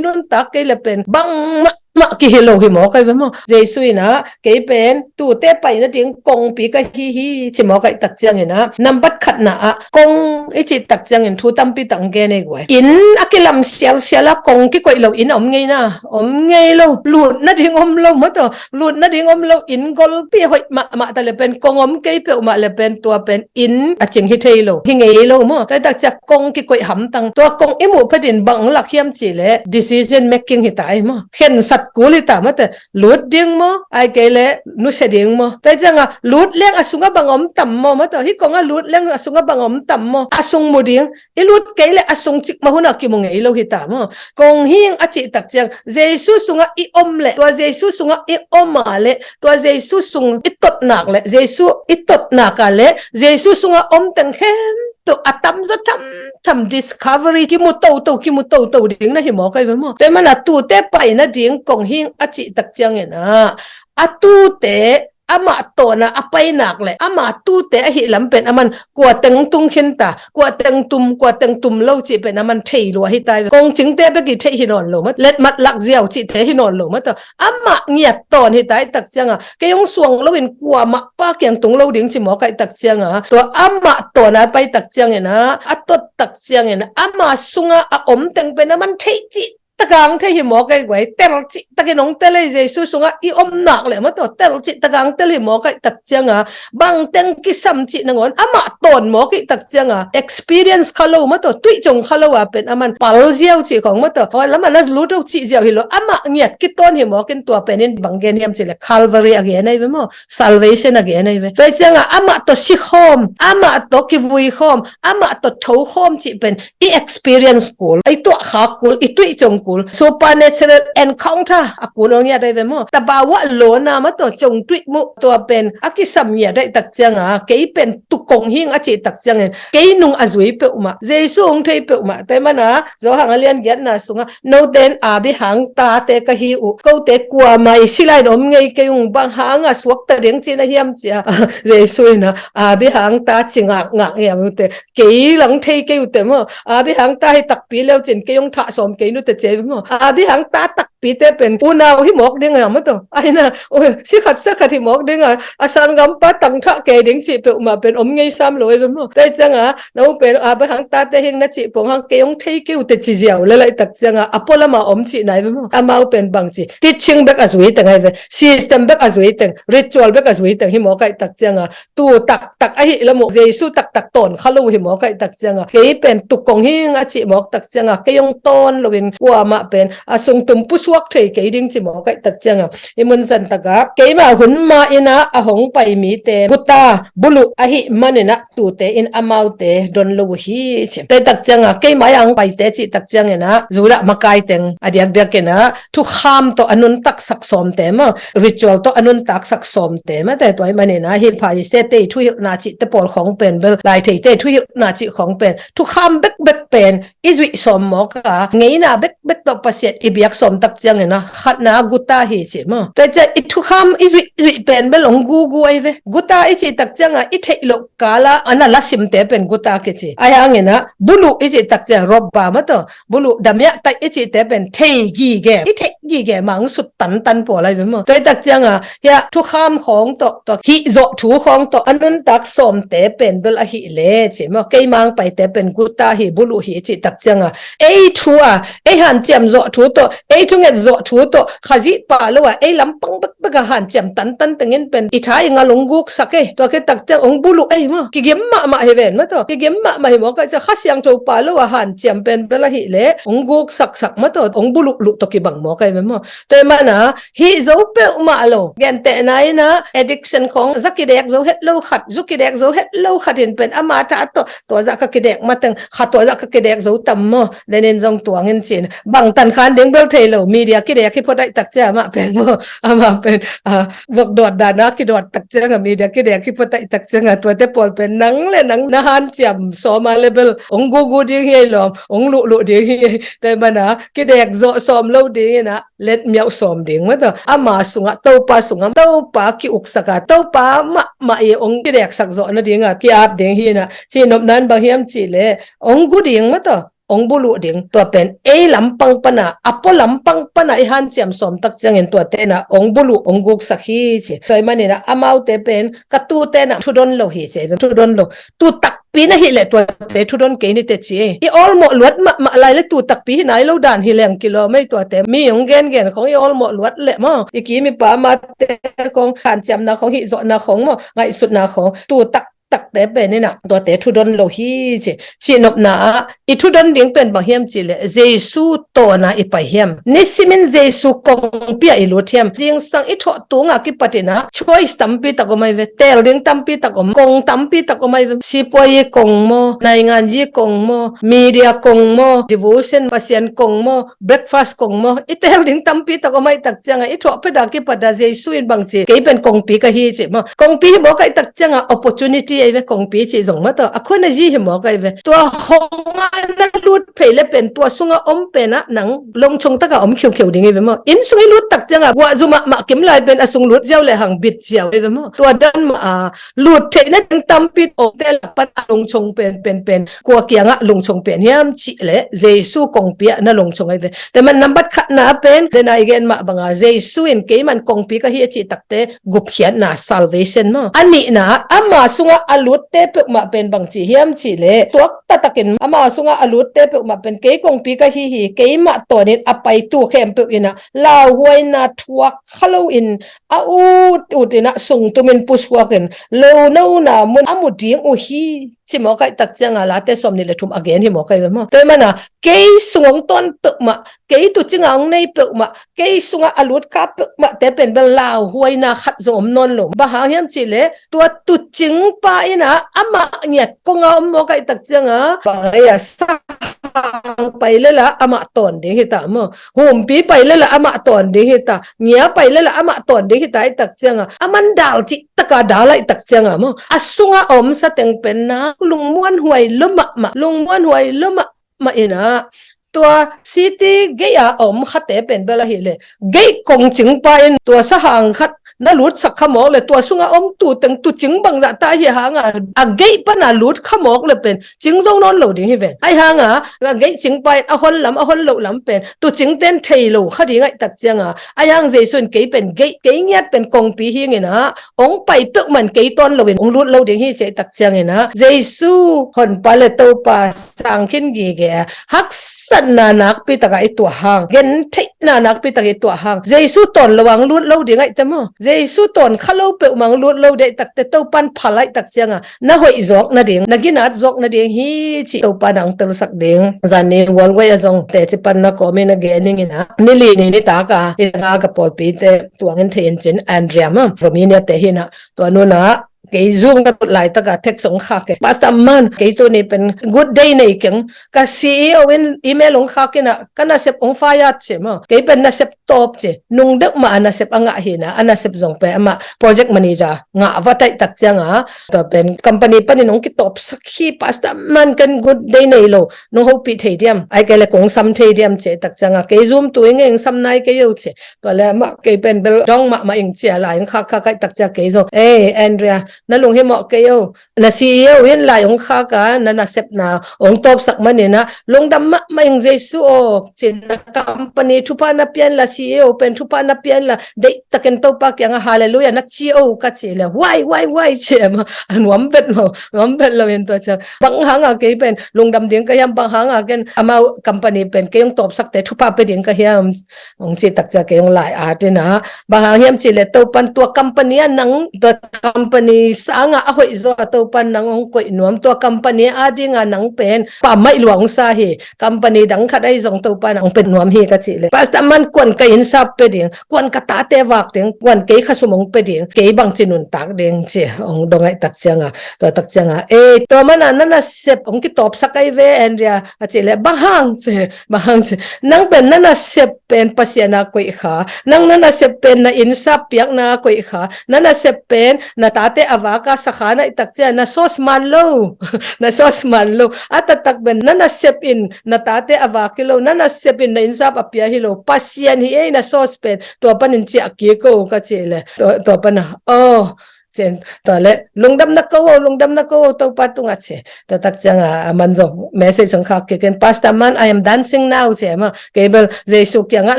nuntak kei le pen bangmah mah kihi lo hi mawk ai ve maw. Jesu in ah kei pen tute paina ding kongpi ka hi hi ci mawk ahih tak ciangin ah, nambat khatna ah kong i cih tak ciangin thu tampi tak gen ei guai. Inn a kilam sialsial a kong kikoih lo inn om ngei na, om ngei lo. Lut nading om lo maw, tua lut nading om lo inn golpi hoih mahmah ta le pen kong om kei peuhmah le pen tua pen inn a cing hi thei lo, hi ngei lo maw. Tua ahih tak ciang kong kikoih hamtang, tua kong i muh phetin bang lak hiam cih le decision making hi ta ai maw. Khensat kul hi ta maw, tua lut ding maw, ai kei le nusia ding maw. Tua hi cianga lut leng a sunga bang om tam maw, maw, tua hih konga lut leng a sunga bang om tam maw, a sung mu ding. I lut kei le a sung cikmah huna kimu ngei lo hi ta maw. Kong hing a cih tak ciang Jesu sunga i om le, tua Jesu sunga i om a le, tua Jesu sung i totnak le, Jesu i totnak a le, Jesu sunga om teng khempeuh a tamzaw thamtham discovery kimu toto, kimu toto ding na hi mawk ai ve maw. Tua hi mana tute paina ding kong hing a cih tak ciangin ah, a tute amah tawna a painak le ama tute ahi lam pen aman kua teng tung khin ta, kua teng tum, kua teng tum lo cih pen aman thei lua hi ta ai ve. Kongcingte bek i theih hi nawn lo maw, letmat lak ziau cihte hi nawn lo maw, tua amah ngiat tawn hi ta ahih tak cianga kei hong suang loin kuamah pa kiang tung lo ding ci mawk ahih tak cianga, tua amah tawna a pai tak ciangin ah, a tot tak ciangin ama sunga a om teng pen aman theih cih taka ang thei hi mawk ai guai. Tel cih takin hong tel ei, Jesu sunga i om nak le maw, tua tel cih taka ang tel hi mawk ahih tak cianga, bang teng kisam cih nangawn amah tawn mawk ahih tak cianga, experience kha lo maw, tua tuih cong kha lo a pen aman pal ziau cih khong maw, tua hoi lam a na lut lo cih ziau hi lo, amah ngiat kitawn hi mawk in tua pen in bang gen hiam cih le Calvary a gen ai ve maw, salvation a gen ai ve. Tua hi cianga amah tawh si khawm, amah tawh kivui khawm, amah tawh tho khawm cih pen i experience kul, i tuah khak kul, i tuih cong kul, supernatural encounter a kul ong ngiat ai ve maw. Tabau ah lawna maw, tua cong tuih muh tua pen a kisam ngiat ahih tak cianga, kei pen tu kong hing a cih tak ciangin kei nung a zui peuhmah, Jesu hong thei peuhmah. Tua hi mana Johan a lian giatna sunga, note in Abraham tate ka hi uh, kote kuamah i sila in om ngei kei ung, bang hanga suakta ding cihna hiam cia. Jesu in ah Abraham ta ci ngakngak ngiam ute, kei lang thei kei ute maw. Abraham ta hi takpi leu cin kei hong thah sawm kei nute ci ai ve maw. Abraham ta takpite pen unau hi mawk ding a maw, tua ai na, oi, si khat sa khat hi mawk ding a, a sanggampa tang thah kei ding cih peuhmah pen om ngei sam lo ai ve maw. Tua hi cianga na u pen Abraham tate hing na cih pong hang kei hong thei kei ute ci ziau le lai tak cianga a pualama om cihna ai ve maw. Amau pen bang ci, teaching bek a zui teng ai ve, system bek a zui teng, ritual bek a zui teng hi mawk ahih tak cianga, tu taktak ahi lam uh, Jesu taktak tawn kha lo hi mawk ahih tak cianga, kei pen tu kong hing a cih mawk tak cianga, kei hong tawn loin kuamah pen a sung tum pusuak thei kei ding ci mawk ahih tak cianga, i mun zan taka keima hun ma in ah a hong pai mite guta buluh ahih manin ah tute in amaute don lo uh hi ci. Tua ahih tak cianga keima a hong paite cih tak ciangin ah Judah makai teng a diakdiak in ah thukham tawh a nuntaksak sawmte maw, ritual tawh a nuntaksak sawmte maw, te tua hi manin ah hih Pharisee-te i thuhilhna cihte pawl khawng pen bel, Laitheite i thuhilhna cih khawng pen thukham bekbek pen i zuih sawm mawk a, ngeina bekbek tawh Pasian i biak sawm tak ciangin ah khatna guta hi ci maw. Tua hi ciang i thukham i zuih zuih pen bel hong gugu ai ve. Guta i cih tak cianga i theih loh kala a na lasimte pen guta kici. Ai hangin ah buluh i cih tak ciang robba maw, tua buluh damiah taih i cihte pen thei gige, i theih gige mang sut tantan pawl ai ve maw. Tua ahih tak cianga hia thukham khawng tawh, tua hih zawh thu khawng tawh a nuntak sawmte pen bel ahih le ci maw, keima hong paite pen guta hi, buluh hi i cih tak cianga ei thu a, ei hanciam zawh thu tawh, ei thu zawh thu tawh Khazih pah lo a ei lampang bekbek a hanciam tantan tengin pen i tha i ngal hong guksak ei. Tua khit tak ciang hong buluh ei maw. Kigim mahmah hi ven maw tawh. Kigim mahmah hi mawk a, cia Kha Siangtho pah lo a hanciam pen bel ahih leh hong guksaksak maw tawh, hong buluhluh tawh kibang mawk a hi ve maw. Tua ahih manin hih zo peuhmah lo, gentehna in addiction khawng, za kidek zo het lo khat, zu kidek zo het lo khat in pen ama tha tawh, tua zah ka kidek mateng, kha tua zah ka kidek zo tam maw, den in zong tuang in ci-in bangtan khan ding bel thei lo, media kidek hi phot ahih tak ciang amah pen maw, amah pen, ah, vok dawt dan a kidawt tak ciang a, media kidek hi phot ahih tak ciang a, tuate pawl pen nang le nang na hanciam sawm a leh bel hong gugu ding hi ei lawm, hong luhluh ding hi ei. Tua ahih manin kidek zawh sawm lo ding in a, let miauh sawm ding maw tawh. Ama sungah, Topa sungah, Topa ki-uksak a, Topa mahmah i hong kideksak zawh nading a ki-ap ding hi in a, cihnopna in bang hiam cih leh hong gu ding maw tawh, hong buluh ding. Tua pen ei lampang pan a, a pua lampang pan a i hanciam sawm tak ciangin tuate in a hong buluh, hong guksak hi ci. Tua ahih manin a amaute pen ka tute in a thudon lo hi ci, thudon lo. Tu takpi na hih leh tuate thudon kei ni teh ci. I awlmawh luat mahmah lai leh tu takpi hi nai lo dan hi leng kilawm ei tuate. Mi hong gengen khawng i awlmawh luat leh maw, i kim i pam a te khawng hanciamna khawng, hihzawhna khawng maw, ngaihsutna khawng, tu taktakte pen in a tuate thudon lo hi ci. Cihnopna ah i thudon ding pen bang hiam cih leh Jesu tawn a i pai hiam. Nisimin Jesu kongpi ah i lut hiam. Zingsang i thawh tung a kipat in a choice tampi tak om ahi ve. Teel ding tampi tak om. Kong tampi tak om ahi ve. Sipuazi kong maw, nainganzi kong maw, media kong maw, devotion, Pasian kong maw, breakfast kong maw, i teel ding tampi tak om ahih tak ciang a, i thawh phet a kipat a Jesu in bang ci, kei pen kongpi ka hi ci maw. Kongpi hi mawk ahih tak ciang a opportunity ahi ve, kongpi cih zong maw tawh. A khua na zi hi mawk ahi ve. Tua hong a na lut phei leh pen tua sungah om pen a nang longchong tak a om khiukheu ding hi ve maw. Inn sung i lut tak ciang a guah zu mahmah kim lai pen a sung lut ziau lehang bit ziau hi ve maw. Tua dan mah a lut theih nading tampi omte lak pan a longchong pen, pen, pen kua kiangah longchong pen hiam cih leh Jesu kongpi ah na longchong ahi ve. Tua ahih manin nambat khatna pen, den a i gen mah bang a Jesu in keiman kongpi ka hi a cih takte gupkhiatna, salvation maw. A nihna, ama sungah a lutte peuhmah pen bang ci hiam cih leh, tuak taktakin ama sungah a lutte peuhmah pen kei kongpi ka hi hi, keimah tawn in a pai tu khempeuh in a lauhuaina thuak kha lo in a ut ut in a sungtum in pusuak in lo nona mun a mu ding uh hi ci mawk ahih tak ciang a Late sawmnih le thum a gen hi mawk ahi ve maw. Tua ahih manin kei sung hong tawn peuhmah, kei tuucing a hong nei peuhmah, kei sungah a lut kha peuhmahte pen bel lauhuaina khat zong om nawn lo. Bang hang hiam cih leh tua tuucing pa in a amah ngiat kong a om mawk ahih tak ciang a, bang ei a, sahang pai leh lah amah tawn ding hi ta maw. Humpi pai leh lah amah tawn ding hi ta. Ngia pai leh lah amah tawn ding hi ta ahih tak ciang a, a man dal cih tak a dal ahih tak ciang a maw, a sungah a omsa teng pen nak lungmuanhuai lua mahmah, lungmuanhuai lua mahmah in a, tua city gate a om khate pen bel ahih leh gate kongcing pa in tua sahang khat na lutsak kha mawk leh tua sungah om tuuteng tuucing bangzah ta ahih hang a, a gate pan a lut kha mawk leh pen cing zo nawn lo ding hi ven. Ahih hang a, a gate cing pa in a hon lam, a hon loh lam pen tuucingte in thei lo kha ding ahih tak ciang a, ahih hang Jesu in kei pen gate, kei ngiat pen kongpi hi ing in a, hong pai peuhmah in kei tawn lo in hong lut lo ding hi ci ahih tak ciang in a, Jesu Honpa le Topa sang khin gige, haksatna nakpi tak a i tuah hang, gentheihna nakpi tak a i tuah hang, Jesu tawn lo a hong lut lo ding ahih teh maw. Jesu tawn kha lo peuhmah hong lut lo ding ahih tak teh Topa in phal ahih tak ciang a, na hoih zawk nading, na ginat zawk nading hi cih Topa in hong telsak ding. Zan ni World Wide a zong teci pan na kawm in a gen ning in a, ni li ni nitak a, hi nga ka pawlpite tuang in thei in cin, Andrea maw, Romania te hi in a, tua nu in a, kei Zoom ka lut laitak a text hong khak e. Pastor Man, kei tuni pen good day nei keng. Ka C E O in email hong khak in a, ka nasep hong fired ci maw. Kei pen nasep tawp ci. Nung deuh mah a nasep a ngah hi in a, a nasep zong pen amah project manager ngah vat ahih tak ciang a, tua pen company panin hong kitawpsak hi. Pastor Man, ken good day nei lo, nong hopih thei diam, ahih kei leh kong sam thei diam ci ahih tak ciang a, kei Zoom tu i ngei, sam nai kei o ci. Tua leh amah kei pen bel dawng mahmah ing ci a, lai hong khakkhak ahih tak ciang a kei zong, "Ei, Andrea, na lunghimawh kei o. Na C E O in lai hong khak a, na nasepna hong tawpsak manin ah, lungdam mahmah ing Jesu aw, ci-in na company thupha na pia inla, C E O pen thupha na pia inla, deihtakin Topa kiangah halleluiah na ci o, ka cih leh, why, why, why, ci e maw. A nuam vet lo, nuam vet lo in tua ciang. Bang hanga kei pen lungdam ding ka hiam, bang hanga ken amau company pen kei hong tawpsakte thupha pia ding ka hiam, hong cih tak ciang kei hong lai at in ah, bang hang hiam cih leh Topan tua company ah nang, tua company sangah a hoih zaw a Topan nang hong koih nuam, tua company adinga nang pen pammaih lua hong sa hi, company dang khat ahi zong Topan nang hong pia nuam hi, ka cih leh, Pastor Man, kuan ka innsap pia ding, kuan ka tate vak ding, kuan kei khasum hong pia ding, kei bangci nuntak ding, ci hong dong ahih tak ciangah, tua tak ciangah, ei, tua mana na nasep hong kitawpsak ahi ve, Andrea, a cih leh, bang hang, ci, bang hang, ci, nang pen na nasep pen Pasian a koih kha, nang na nasep pen na innsap piakna a koih kha, na nasep pen na tate a vak a sakhan ahih tak ciang na sauce man lo, na sauce man lo. A taktak pen na nasep in na tate a vak hi lo, na nasep in na innsap a pia hi lo, Pasian hi ei na sauce pen, tua panin ciah kik o, ka cih leh, tua, tua pana, oh, ci-in, tua leh, lungdam na ko o, lungdam na ko o, Topa tungah, ci. Tua tak ciangah, aman zong message hong khak kik in, Pastor Man, I am dancing now, ci e maw. Kei bel Jesu kiangah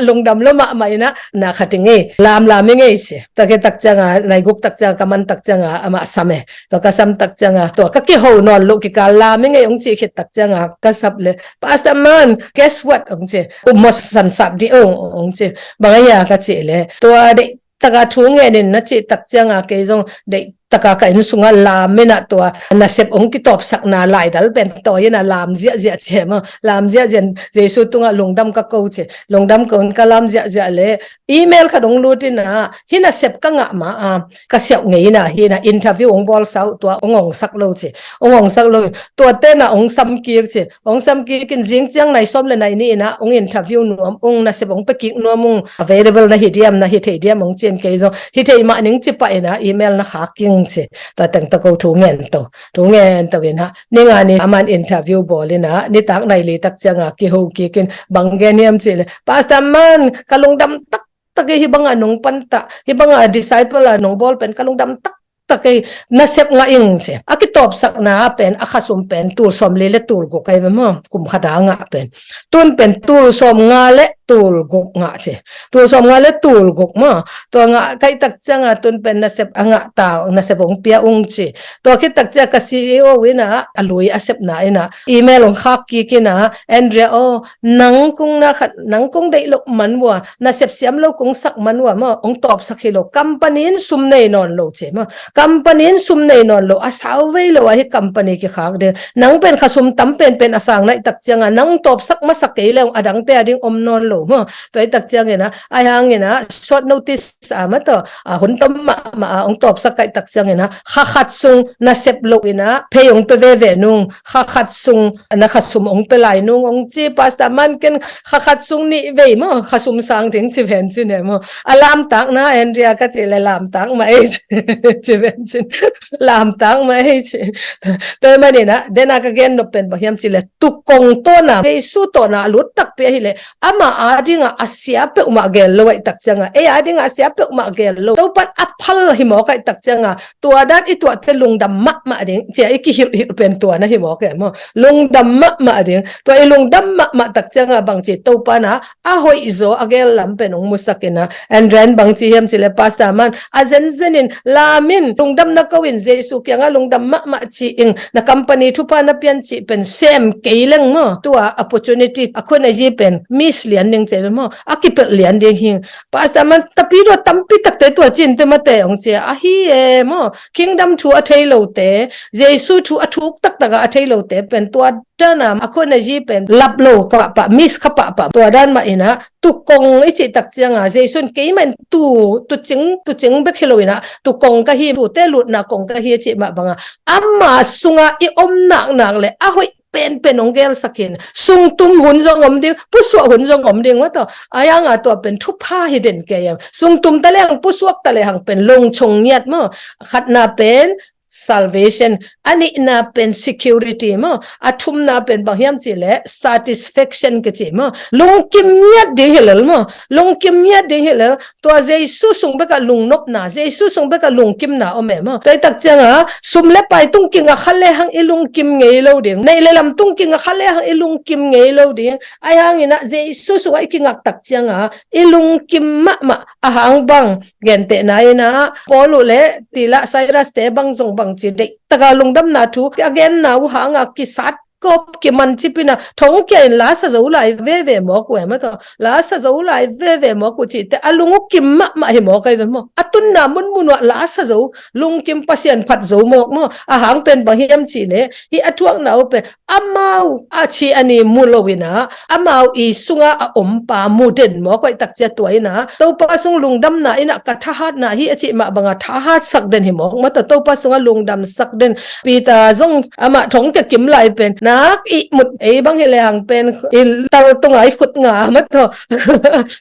lungdam lua mahmah in ah, na khat ing ei, lamlam ing ei, ci. Tua khit tak ciangah, nai guk tak ciangah, ka man tak ciangah, amah sam e. Tua ka sam tak ciangah, tua ka kiho nawn loh kikal lam ing ei hong cih khit tak ciangah, ka sap leh, Pastor Man, guess what? Hong ci. Upmawh sansat dih o, hong ci. Bang a hia, ka cih leh, tua deih taka thu ngen in na cih tak ciangah kei zong deih taka ka inn sungah lam in ah, tua nasep hong kitawpsakna laidal pen tawi in ah lam ziahziah, ci e maw. Lam ziahziah in Jesu tungah lungdam ka ko, ci. Lungdam ko in ka lam ziahziah leh email khat hong lut in ah, hih nasep ka ngah ma a, ka siauh ngei in ah, hih in ah interview hong bawlsa uh, tua hong ongsak lo, ci. Hong ongsak lo, tuate in ah hong sam kik, ci. Hong sam kik in, zing ciang nai sawm leh nai nih in ah hong interview nuam ung, nasep hong pia kik nuam ung, available na hi diam, na hi thei diam, hong ci in, kei zong hi thei mah ning, ci pah in ah email na khak ing, ci. Tua teng tawh ko thu ngen to, thu ngen to in ah, ni nga ni aman interview bawl in ah, nitak nai li tak ciangah kiho kik in, bang gen hiam cih leh, Pastor Man, ka lungdam taktak ei, hih banga nong pantah, hih banga disciple a nong bawl pen ka lungdam tak tak ei, nasep ngah ing, ci. A kitawpsakna pen, a khasum pen tul sawmli leh tul guk ahi ve maw, kum khat a ngah pen. Tun pen tul sawmnga leh tul guk ngah, ci. Tul sawmnga leh tul guk maw. Tua ngah ka hih tak ciangah tun pen nasep a ngah ta, nasep hong pia ung, ci. Tua khit tak ciang ka C E O in ah, a lui a sepna in ah, email hong khak kik in ah, Andrea aw, nang kong na khat, nang kong deih loh man uh a, nasep siam lo kong sak man uh a maw, hong tawpsak hi lo, company in sum nei nawn lo, ci e maw. Company in sum nei nawn lo, a sau vei lo a hih company kikhak ding. Nang pen khasum tam penpen a sang na hih tak ciangah, nang tawpsak masa kei leh a dangte a ding om nawn lo maw. Tua hih tak ciangin ah, ahi hangin ah, short notice a maw, tua, a hun tom mahmah a hong tawpsak ka hih tak ciangin ah, kha khat sung nasep loh in ah, phei hong pia veve nung, kha khat sung na khasum hong pia lai nung, hong ci. Pastor Man, ken kha khat sung nih vei maw, khasum sang ding, ci ven cin e maw. A lamtakna, Andrea, ka cih leh lamtak mah ei, ci ven cin. Lamtak mah ei, ci. Tua manin ah, den a ka gen nop pen bang hiam cih leh, tukong tawh na, Jesu tawh na a lut takpi ahih leh, ama adingah a sia peuhmah gel lo ahih tak ciangah, ei adingah a sia peuhmah gel lo, Topan a phal hi mawk ahih tak ciangah, tua dan i tuahte lungdam mahmah ding, ci a i kihilhhilh pen tua na hi mawk e maw. Lungdam mahmah ding. Tua i lungdam mahmah tak ciangah bangci, Topan a hoihzaw a gel lam pen hong musak in ah, Andrea in bangci hiam cih leh, Pastor Man, a zenzen in lam in, lungdam na ko in, Jesu kiangah lungdam mahmah ci ing, na company thupha na pia in cih pen sem kei leng maw, tua opportunity a khut na zi pen miss lian ding, ci e maw, a kipelh lian ding hi. Pastor Man, tapidaw tampi takte tua cihte mate hong ci a, ahi e maw, Kingdom thu a thei lote, Jesu thu a thuk taktak a a thei lote pen tua dan a a khut na zi pen lap lo kha pahpah, miss kha pahpah. Tua dan mah in ah, tukong i cih tak ciangah, Jesu in keimah in tu, tuucing, tuucing bek hi lo in ah, tukong ka hi, tuute lutna kong ka hi, a cih mah bangah, ama sungah i om naknak leh a hoih penpen hong gelsak in, sungtum hun zong om ding, pusuak hun zong om ding, maw, tua. Ahi hangah tua pen thupha hi den kei a. Sungtum ta lehang, pusuak ta lehang pen longchong ngiat maw. Khatna pen salvation, a nihna pen security maw, a thumna pen bang hiam cih leh satisfaction kici maw. Lungkim ngiat ding hi lel maw, lungkim ngiat ding hi lel. Tua Jesu sung bekah lungnopna, Jesu sung bekah lungkimna om e maw. Tua i tak ciangah sum le pai tung kingah kha lehang i lungkim ngei lo ding, neih le lam tung kingah kha lehang i lungkim ngei lo ding. Ahi hangin ah Jesu sungah i kingak tak ciangah i lungkim mahmah. A hang bang, gentehna in ah Paul uh le Sila, Silas te bang zong bangci deih taka lungdamna thu a genna uh hangah kisat kop kiman cipin ah thongkia in la sa zo lai veve mawk uh e maw. Tua la sa zo lai veve mawk uh cihte a lung uh kim mahmah hi mawk ai ve maw. A tunna munmun uh ah la sa zo, lungkim, Pasian phat zo mawk maw. A hang pen bang hiam cih leh hih a thuakna uh pen amau a ci a ni mu lo in ah amau i sungah a ompa mu den mawk uh ai tak ciang tua in ah Topa sung lungdamna in ah ka thahatna hi a cih mah bangah thahatsak den hi mawk maw. Tua Topa sungah lungdamsak den. Peter zong amah thongkia kim lai pen nak ihmut, ei bang hi lehang pen i tal tungah i khut nga maw. Tua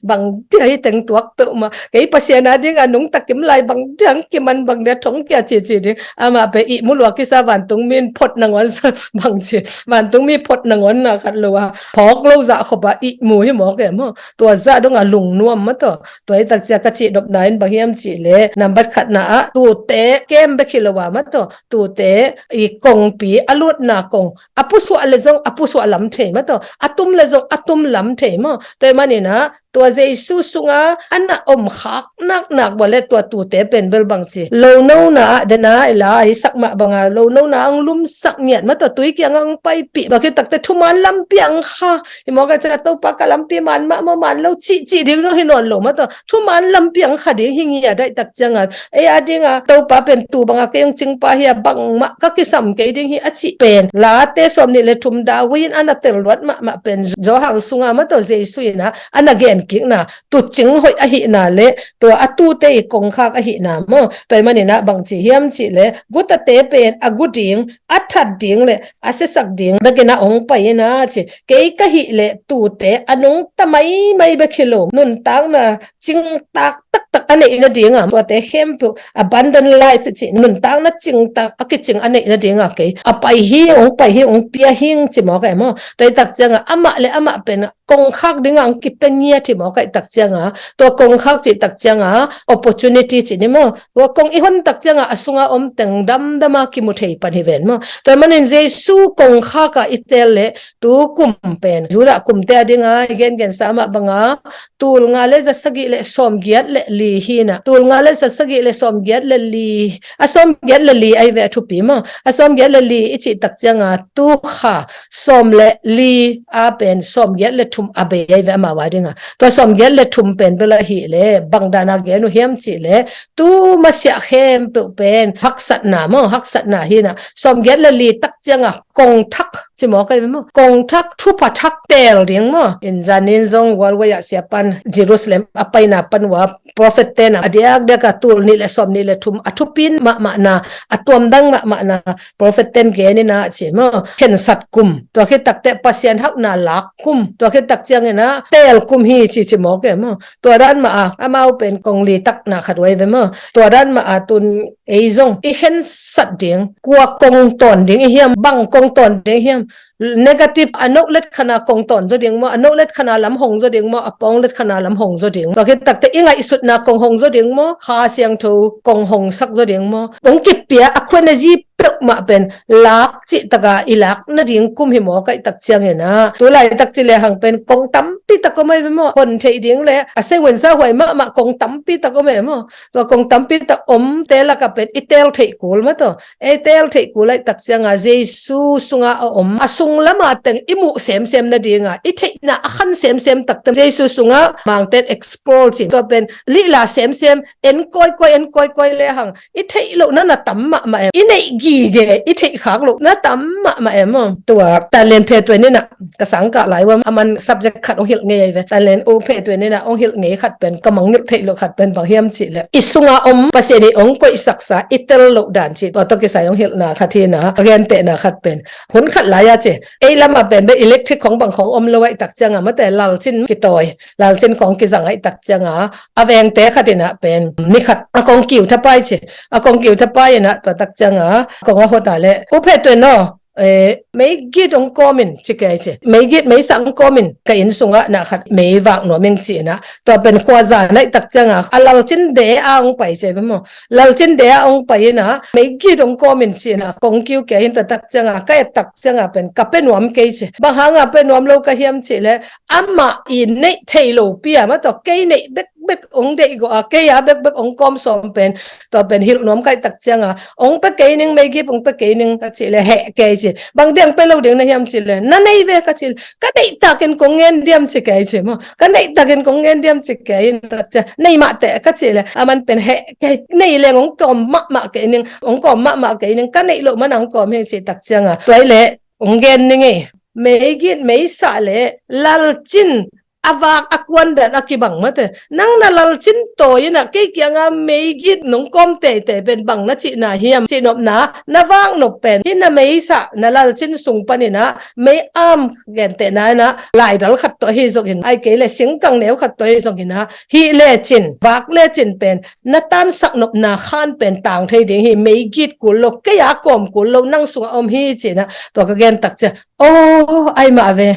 bang dia hi teng tuak peuhmah, kei Pasian a dingah nungta kim lai bang dia kiman, bang dia thongkia cici ding. Amah pen ihmu lua kisa, vantungmi in phot nangawn sa bangci, vantungmi phot nangawn na khat lo a, phawk lo zah khop a ihmu hi mawk e maw. Tua zah dongah lungnuam maw. Tua, tua i tak ciang ka cihnopna in bang hiam cih leh nambat khatna ah tute kem bek hi lo a maw. Tua tute i kongpi, a lutna kong a pusuah le zong a pusuah lam thei maw. Tua a tum le zong a tum lam thei maw. Tua ahih manin ah tua Jesu sungah a na om khak naknak bang le tua tute pen bel bangci, lonona ah dena i la i sak mah bangah lonona ah hong lumsak ngiat maw. Tua tui kiangah hong paipih, bang khit takte thuman lampi ah hong kha hi mawk ai tak ciang, Topa ka lampi man mah maw, man lo cihcih ding zong hi nawn lo maw. Tua thuman lampi ah hong kha ding hi ngiat ai tak ciangah ei a dingah Topa pen tu bangah kei hong cingpa hi a, bangmah ka kisam kei ding hi a cih pen Late sawmnih le thum, David in a na tel luat mahmah pen Johan sungah maw. Tua Jesu in ah a na genkikna tuucing hoih ahihna le tua a tute i kongkhak ahihna maw. Tua ahih manin ah bangci hiam cih leh gutate pen a gu ding, a that ding le a siasak ding bekin ah hong pai in ah ci. Kei ka hih leh tute a nungta maimai bek hi lo, nuntakna cingtak taktak a neih nadingah, tuate khempeuh abundant life cih, nuntakna cingtak a kicing a neih nadingah kei a pai hi, hong pai hi, hong pia hing ci mawk ai maw. Tua i tak ciangah amah le amah pen kongkhak dingah hong kipia ngiat hi mawk ai tak ciangah, tua kongkhak cih tak ciangah opportunity ci ni maw. Tua kong i hon tak ciangah a sungah om teng damdam a kimu thei pan hi ven maw. Tua ahih manin Jesu kongkhak ah i tel leh tu kum pen Judah kumte a dingah i gengensa mah bangah tul nga le za sagih le sawmgiat le li hi in ah, tul nga le za sagih le sawmgiat le li, a sawmgiat le li ai ve a thupi maw. A sawmgiat le li i cih tak ciangah tu kha sawm le li a pen sawmgiat le thum a bei ai ve amau a dingah. Tua sawmgiat le thum pen bel ahih leh bang dana gen uh hiam cih leh tu masiah khempeuh pen haksatna maw, haksatna hi in ah, sawmgiat le li tak ciangah kongthak ci mawk ai ve maw, kongthak, thupha thak teel ding maw. In zanin zong World War ah siapan Jerusalem a paina pan uh a prophet ten ah a diakdiak a tul nih le sawmnih le thum a thupi mahmahna, a tuamdang mahmahna prophet ten gen in ah ci maw. Khensat kum, tua khit takte Pasian hauhna lak kum, tua khit tak ciangin ah teel kum hi ci ci mawk e maw. Tua dan mah a amau pen kong litakna khat uh ai ve maw. Tua dan mah a tun ei zong i khensat ding, kua kong tawn ding i hiam, bang kong tawn ding i hiam, negative, a note let khan a kong tawn zaw ding maw, a note let khan a lam hong zaw ding maw, a pawng let khan a lam hong zaw ding. Tua khit takte i ngaihsutna kong hong zaw ding maw, Kha Siangtho kong hongsak zaw ding maw, hong kipia a khua energy peuhmah pen lak cih taka i lak nading kum hi mawk ai tak ciangin ah, tu laitak ci lehang pen kong tampi tak om ai ve maw. Hon theih ding le a seiwensa huai mahmah kong tampi tak om e maw. Tua kong tampi tak omte lakah pen i teel theih kul maw. Tua ei teel theih kul ai tak ciangah Jesu sungah a om, a sung lamah teng i muh semsem nadingah, i theihna a khan semsem takte Jesu sungah mangten explore ci, tua pen lihla semsem, en kawikawi, en kawikawi lehang i theih lohna na tam mahmah e. I neih gige ge i theih khak loh na tam mahmah em aw. Tua Tan Lian Phe Tuan in ah ka sang kah lai uh a, aman subject khat hong hilh ngei ahi ve. Tan Lian U Phe Tuan in ah hong hilh ngei khat pen, ka mangngilh theih loh khat pen bang hiam cih leh, i sunga om Pasian in hong koihsaksa i tel loh dan cih, tua tawh kisai hong hilhna khat hi in ah, a gentehna khat pen, hun khat lai a ci, ei lamah pen bek electric khong bang khong om lo ahih tak ciangah, mate, lalcin kitawi, lalcin khong kizang ahih tak ciangah, a vengte khat in ah pen ni khat a kong kiu thapai ci, a kong kiu thapai in ah, tua tak ciangah kong a hot a leh, U Phe Tuan aw, eh, meigit hong kawm in ci kei ci. Meigit meisa hong kawm in, ka inn sungah na khat mei vak nuam ing ci in ah. Tua pen khuazan ahih tak ciangah a lalcin de a hong pai ci ve maw. Lalcin de a hong pai in ah, meigit hong kawm in ci in ah, kong kiu kei in, tua tak ciangah ka et tak ciangah pen ka pe nuam kei ci. Bang hanga pe nuam lo ka hiam cih leh, amah i neih thei lopi a, mate, kei neih bekbek hong deih gawh a, kei a bekbek hong kawm sawm pen, tua pen hilh nuam ka hih tak ciangah, hong pe kei ning, meigit hong pe kei ning ka cih leh, heh kei ci. Bang diang pe lo ding na hiam cih leh, na nei ve ka cih leh, ka neih takin kong ngen diam ci kei ci maw. Ka neih takin kong ngen diam ci kei in tak ciang, nei mah teh ka cih leh, aman pen heh kei, nei leng hong kawm mahmah kei ning, hong kawm mahmah kei ning, ka neih loh man a hong kawm hi cih tak ciangah, tua hi leh hong gen ning ei. Meigit meisa leh lalcin a vak a kuan dan a kibang, mate. Nang na lalcin tawi in ah kei kiangah meigit nong kawm teitei pen bang na cihna hiam? Cihnopna, na vak nop pen hih na meisa, na lalcin sung pan in ah mei am, gentehna in ah laidal khat tawh ahi zongin, ahih kei leh singkang neu khat tawh ahi zongin ah, hih lecin, vak lecin pen na tansak nopna khan pen tang thei ding hi. Meigit kul lo, kei a kawm kul lo, nang sungah om hi ci in ah, tua ka gen tak ciang, aw, ai mah ve,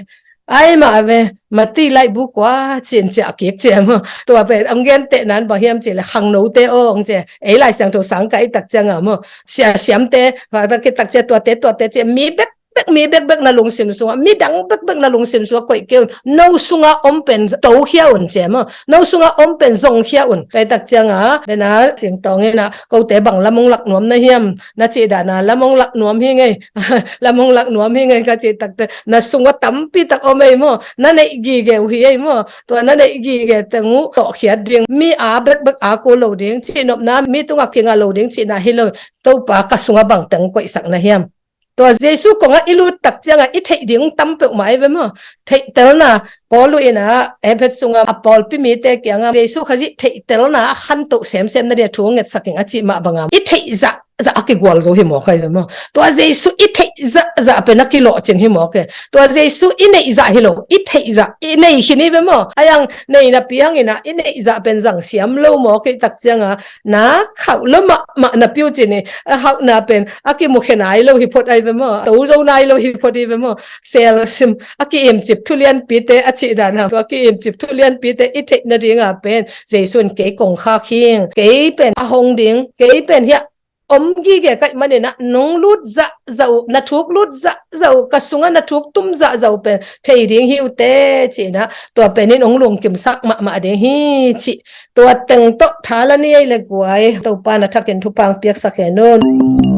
ai mah ve, Mati laibu kua cin ciah kik ci maw. Tua pen hong gentehna in bang hiam cih leh, khangnote aw hong ci. Ei Lai Siangtho sang ka hih tak ciangah maw, sia siamte, ka tak hih tak ciang, tuate, tuate ci, mi bekbek, mi bekbek na lungsim sungah, midang bekbek na lungsim sungah koih kei un. No sungah om pen tokhia un ci maw. No sungah om pen zongkhia un. Ka hih tak ciangah, dena Singtawng in ah, kote bang lam hong lak nuam na hiam, na cih dan a, lam hong lak nuam hi ing ei. Lam hong lak nuam hi ing ei ka cih tak teh, na sungah tampi tak om ei maw. Na neih gige uh hi ei maw. Tua na neih gige teng uh tawhkhiat ding, mi a bekbek a kul lo ding, cihnopna mi tungah kinga lo ding cihna hi lo. Topa ka sungah bang teng koihsak na hiam? Tua Jesu kongah i lut tak ciangah i theih ding tam peuhmah ei ve maw. Theihtelna, Paul in ah Efesa sungah a pawlpi mite kiangah Jesu Khazih theihtelna a khantoh semsem nading a thu ngetsak ing a cih mah bangah, i theih zahzah a kigual zo hi mawk ei ve maw. Tua Jesu i theih zahzah pen a kilawhcing hi mawk ei. Tua Jesu i neih zah hi lo, i theih zah, i nei khin hi ve maw. A yang nei napi hang in ah i neih zah pen zang siam lo mawk ei tak ciangah, na khauh lo mahmah napi uh ci ni, a khauhna pen a kimukhia nai lo hi phot ei ve maw. To zo nai lo hi phot ei ve maw. Selsim, a ki-imcip thulianpite a cih dan a, tua ki-imcip thulianpite i theih nadingah pen Jesu in kei kong khak hi ing, kei pen a hong ding, kei pen hiah om gige ka hih man in ah, nong lut zahzah uh, na thuk lut zahzah uh, ka sungah na thuk tum zahzah uh pen thei ding hi uh teh ci in ah, tua pen in hong lungkimsak mahmah ding hi cih, tua teng tawh tha la ni ei leh guai, Topa na thakin thupha hong piaksak hen un.